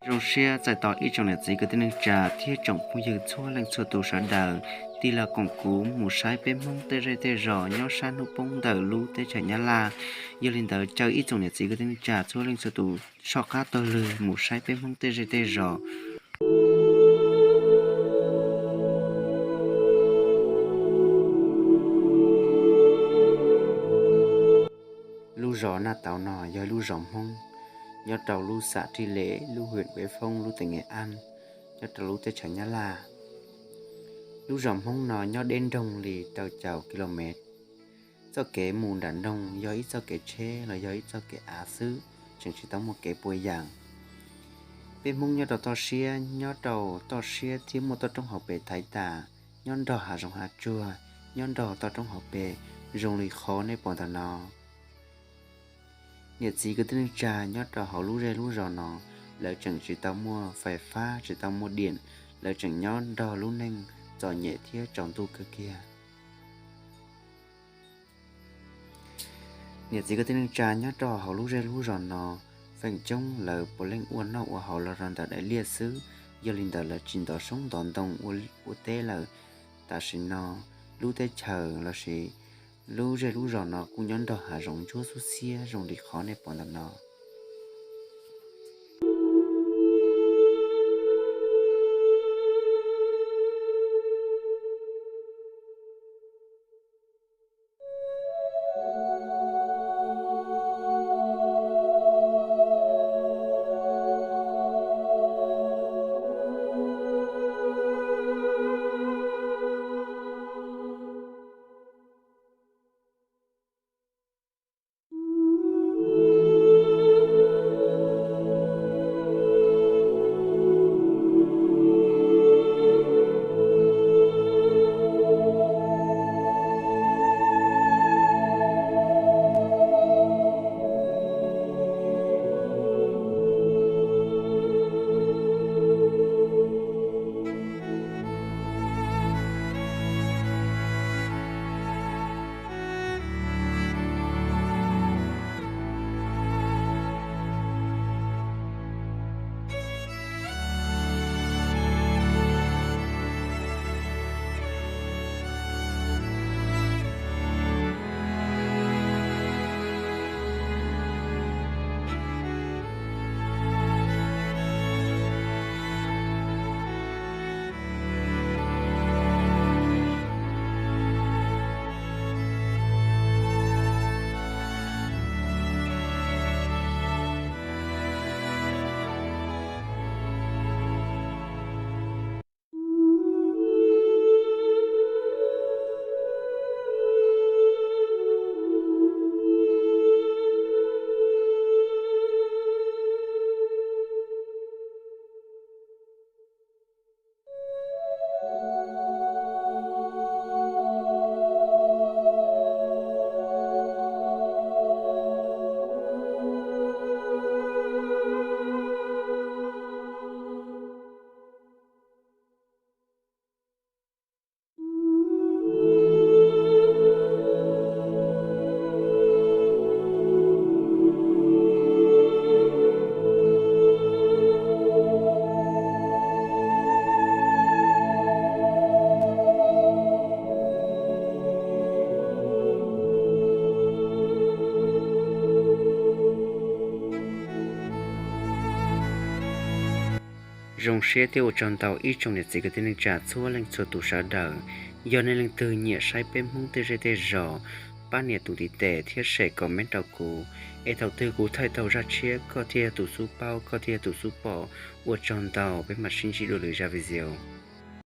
Zoo siab txais tos ib tsoom niam txiv kwv tij neej tsa thiab tsoom phooj ywg txhua leej txhua tus sawv daws tig los koom kuv mus saib peb Hmoob tej zej tej zos nyob sab hnub poob ntawm lub teb chaws Nyab Laj. Yog li ntawd caw ib tsoom niam txiv kwv tij neej tsa txhua leej txhua tus soj qab taug lw mus saib peb Hmoob tej zej tej zos. Lub zos Naj Tauv no yog lub zos Hmoob nyob rau lub xas Rij Lis, lub hwm Peb Foob, lub teem Nge Ab, nyob rau lub teb chaws Nyab Laj. Lub zos Hmoob no nyob deb nroog li rau caum ki lo mev. Txoj kev mus nram nroog yog ib txoj kev tsheb los yog ib txoj kev av xwb, tseem tsis tau muaj kev puas yas. Peb Hmoob nyob rau toj siab, nyob rau toj siab thiab muaj toj roob hauv pes thaiv tas, nyob nrog hav zoov hav tsuag, nyob nrog toj roob hauv pes, zoo li qhov nej pom ntawm no. Niam txiv kwv tij neej tsa nyob rau hauv lub zej lub zos no, lawv tseem tsis tau muaj fais fab, tsis tau muaj diam, lawv tseem nyob nrog lub neej txom nyem thiab tsaus ntuj kawg kiag. Niam txiv kwv tij neej tsa nyob rau hauv lub zej lub zos no, feem coob lawv puav leej ua noj ua haus los rau ntawm daim liaj xwb, yog li ntawd lawv tsis ntov xyoob ntov ntoo ua teb lawm. Tam sim no lub teb chaws lossis lub zej lub zos no kuj nyob nrog hav zoov ntsuab xub xiab zoo li qhov nej pom ntawm no. Zoo siab thiab ua tsaug ntau ib tsoom niam txiv kwv tij neej tsa txhua leej txhua tus sawv daws. Yog nej leej twg nyiam saib peb Hmoob tej zej tej zos, pab nias tus ntiv tes thiab share comment rau kuv, es thaum twg kuv thaij tau zaj tshiab koj thiaj yog tus xub paub, koj thiaj yog tus xub pom. Ua tsaug ntau, peb mam sib ntsib dua lwm zaj video.